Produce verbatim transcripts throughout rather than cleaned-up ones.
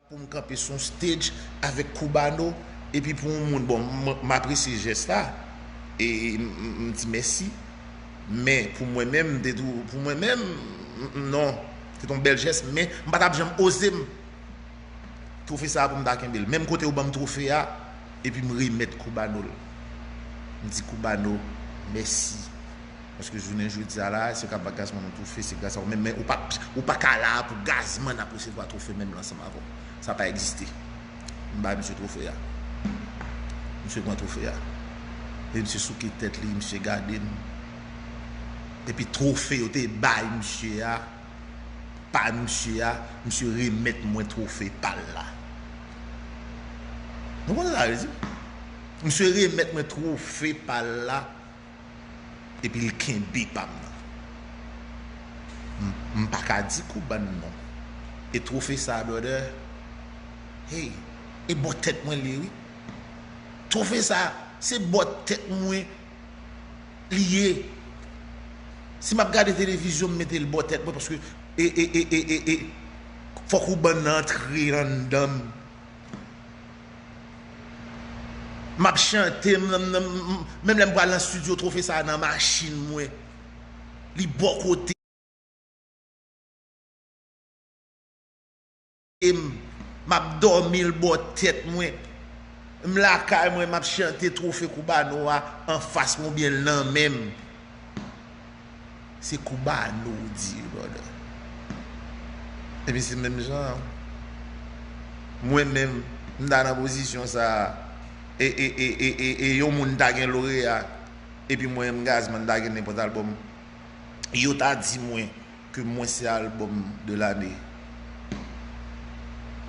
Pou m kanpe sou yon stage avèk Cubano, epi pou yon moun, bon, m, m apresye jès la, e m, m, m di mèsi, men pou mwen menm, m te tou, pou mwen menm, m, m, non, se te yon bèl jès, men m pa t ap janm oze m twofe sa a pou m ta kenbe l. Menm kote yo ban m twofe a, epi m remèt Cubano l. M di Cubano, mèsi. Paske jounen jodi a la, se ka ba Gazman yon twofe, se gras a ou menm, men ou pa, ou pa ka la a pou Gazman ap resevwa twofe menm lan ansanm avè w. Sa pa egziste. M bay misye twofe a. Misye pran twofe a. E misye souke tèt li, misye gade m. Epi twofe yo te bay misye a, pa misye a, misye remèt mwen twofe pa l la. Nou konnen sa vle di? Misye remèt mwen twofe pa l la, epi l kenbe pa m nan. M, m pa ka di Cubano non. E twofe sa, brother, hey, e bò tèt mwen li ye, wi. Twofe sa, se bò tèt mwen li ye. Si m ap gade televizyon, m mete l bò tèt mwen, paske e, e, e, e, e, e, fòk ou bann nan antre anndan m. M ap chante, m, m, m, m, menm lè m pral nan estidyo, twofe sa nan machin mwen. Li bò kote m. M ap dòmi l bò tèt mwen. M lakay mwen, m ap chante twofe Cubano a anfas mwen oubyen l nan men m. Se Cubano w di, brother. Epi se menm jan an. Mwen menm, m ta nan pozisyon sa a, e, e, e, e, e, e yon moun ta gen loreya, epi mwen menm Gazman ta gen nenpòt albòm, yo ta di mwen ke mwen se albòm de lane.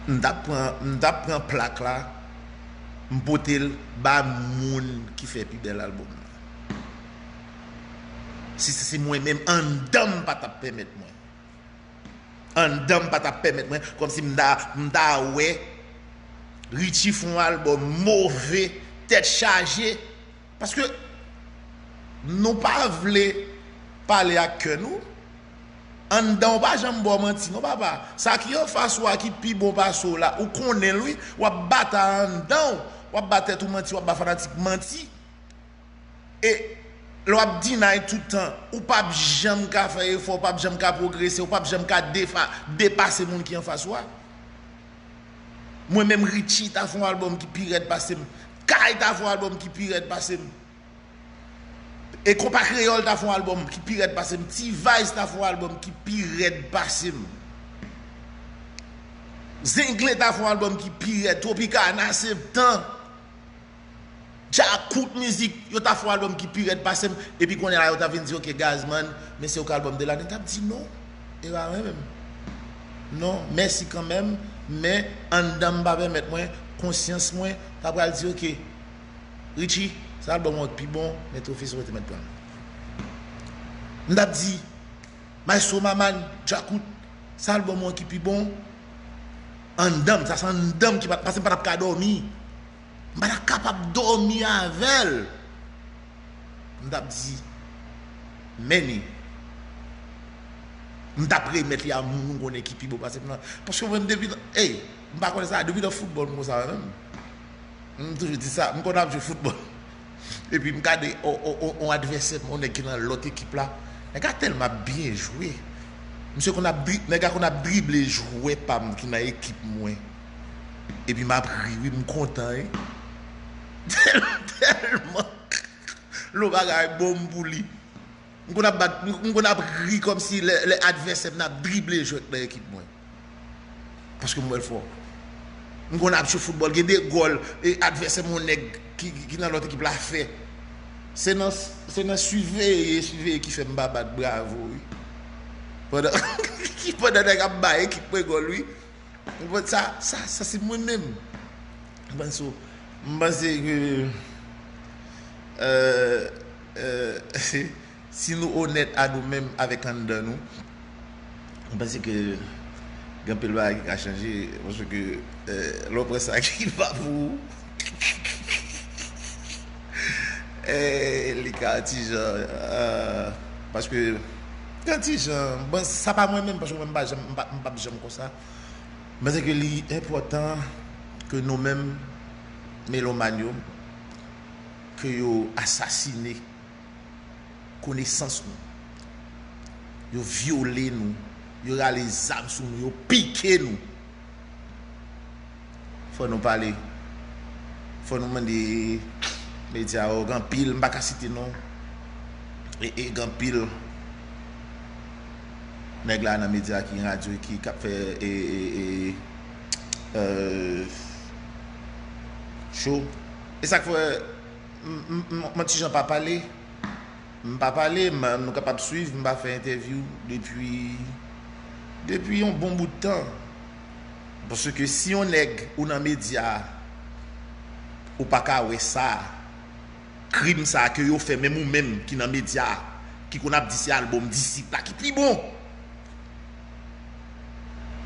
M t ap pran, m t ap pran plak la, m pote l ba moun ki fè pi bèl albòm nan. Si se se mwen menm, anndan m pa t ap pèmèt mwen. Anndan m pa t ap pèmèt mwen, kòmsi m ta, m ta wè Richie fè yon albòm move, tèt chaje, paske nou pa vle pale ak kè nou. Anndan w pa janm ba w manti non, papa. Sa ki anfas ou a ki pi bon pase w la, ou konnen l wi, w ap ba ta anndan w, w ap ba tèt ou manti, w ap ba fanatik manti. E lè w ap deny tout tan, ou p ap janm ka fè efò, ou p ap janm ka pwogrese, ou p ap janm ka defa, depase moun ki anfas ou a. Mwen menm Richie ta fè yon albòm ki pi rèd pase m. Kay ta fè yon albòm ki pi rèd pase m. E Konpa Kreyòl ta fè yon albòm ki pi rèd pase m. T-Vice ta fè yon albòm ki pi rèd pase m. Zenglen ta fè yon albòm ki pi rèd. Tropicana, Septan, Djakout Mizik, yo ta fè yon albòm ki pi rèd pase m. Epi kounye a la, yo ta vin di, "Ok, Gazman, men se ou k albòm de lane." M t ap di, "Non, e pa mwen menm. Non, mèsi kanmenm, men anndan m pa pèmèt mwen, konsyans mwen ta pral di, 'Ok, Richie, se albòm ou an ki pi bon, men twofe se ou te mèt pran l.'" M t ap di, "Maestro Maman, Djakout, se albòm ou an ki pi bon." Anndan m, sa se anndan m ki pa t, paske m pa t ap ka dòmi. M pa t ap kapab dòmi avè l. M t ap di, "Meni, m t ap remèt li a moun m konnen ki pi bon pase m nan." Paske mwen, depi nan, ey, m pa konnen sa, depi nan foutbòl, m konsa menm. M toujou di sa, m konn ap jwe foutbòl. Epi m gade on, on, on, on advèsè m, on nèg ki nan lòt ekip la. Nèg la tèlman ap byen jwe. Misye konn ap dri-, nèg la konn ap drible jwè pa m ki nan ekip mwen. Epi m ap ri, wi, m kontan, wi. Tèl-, tèlman. Lo bagay bon pou li. M konn ap bat, m konn ap ri kòmsi lè, lè advèsè m nan ap drible jwèt nan ekip mwen. Paske m wè l fò. M konn ap jwe foutbòl, gen de gòl, e advèsè m, yon nèg ki, ki, ki nan lòt ekip la fè. Se nan, se nan siveye, siveye ki fè m pa bat bravo, wi. Pandan, pandan nèg ap bay ekip mwen gòl, wi. Ou konprann sa? Sa, sa se mwen menm. Ou konprann? So, m panse ke, euh, euh, si nou onèt a nou menm avèk anndan nou, m panse ke gen anpil bagay ki ka chanje, paske, euh, lè w pran sa ki pa pou ou, eh, li ka ti jan, euh, paske gen ti jan, bon, sa pa mwen menm, paske mwen m pa janm, m pa, m p ap janm konsa. M panse ke li enpòtan ke nou menm melomàn yo, ke yo asasine konesans nou, yo vyole nou, yo rale zam sou nou, yo pike nou. Fò nou pale. Fò nou mande medya yo, gen anpil, m pa ka site non. E, e gen anpil nèg la nan medya ki radyo, ki, k ap fè, e, e, e, euh, cho. E sa k fè m, m, m, m ti jan pa pale. M pa pale, m, nou kapab swiv, m pa fè entèvyou depi, depi yon bon bout tan. Paske si yon nèg ou nan medya, ou pa ka wè sa, krim sa ke yo fè, menm ou menm ki nan medya, ki konn ap di se albòm Disip la ki pi bon.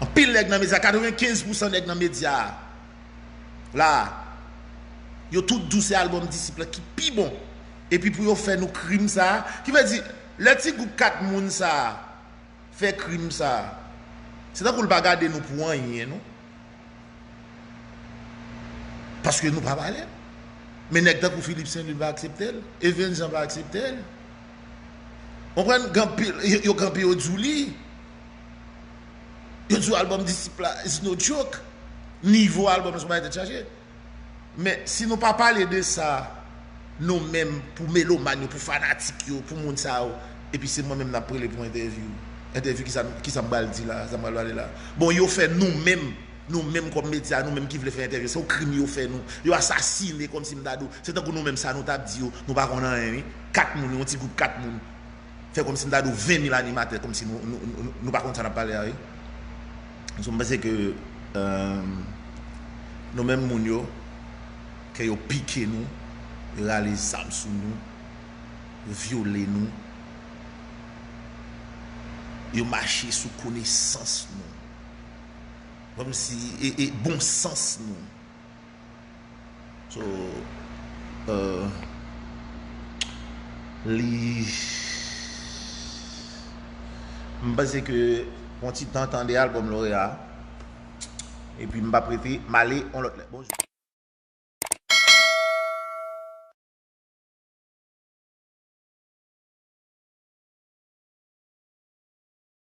Anpil nèg nan medya, katrevenkenz pousan nèg nan medya la, yo tout di w se albòm Disip la ki pi bon. Epi pou yo fè nou krim sa, ki vle di, lè ti gwoup kat moun sa fè krim sa, se tankou l pa gade nou pou anyen, non. Paske nou pa pale. Men nèg tankou Philippe Saint-Louis pa aksepte l. Evens Jean pa aksepte l. Konprann? Gen anpil, yo, yo kanpe, yo di w li. Yo di w albòm Disip la, it's no joke. Nivo albòm la, se yon bagay tèt chaje. Men, si nou pa pale de sa, nou menm, pou melomàn yo, pou fanatik yo, pou moun sa yo, epi se mwen menm n ap rele pou entèvyou. Entèvyou, kisa, kisa m pral di la, sa m pral pale la. Bon, yo fè nou menm, nou menm kòm medya, nou menm ki vle fè entèvyou, se yon krim yo fè nou. Yo asasine kòmsi m ta di w. Se tankou nou menm sa nou t ap di yo, nou pa konn anyen, wi. Kat moun, yon ti gwoup kat moun. Fè kòmsi m ta di w ven mil animatè, kòmsi nou, nou, nou, nou pa konn sa n ap pale a, wi. So, m panse ke, euh, nou menm moun yo, ke yo pike nou, yo rale zam sou nou, yo vyole nou, yo mache sou konesans nou, kòmsi, e, e bon sans nou. So, euh, li, m panse ke yon ti tan tande albòm Loreya, epi m p ap rete, m ale yon lòt lè. Bonjou.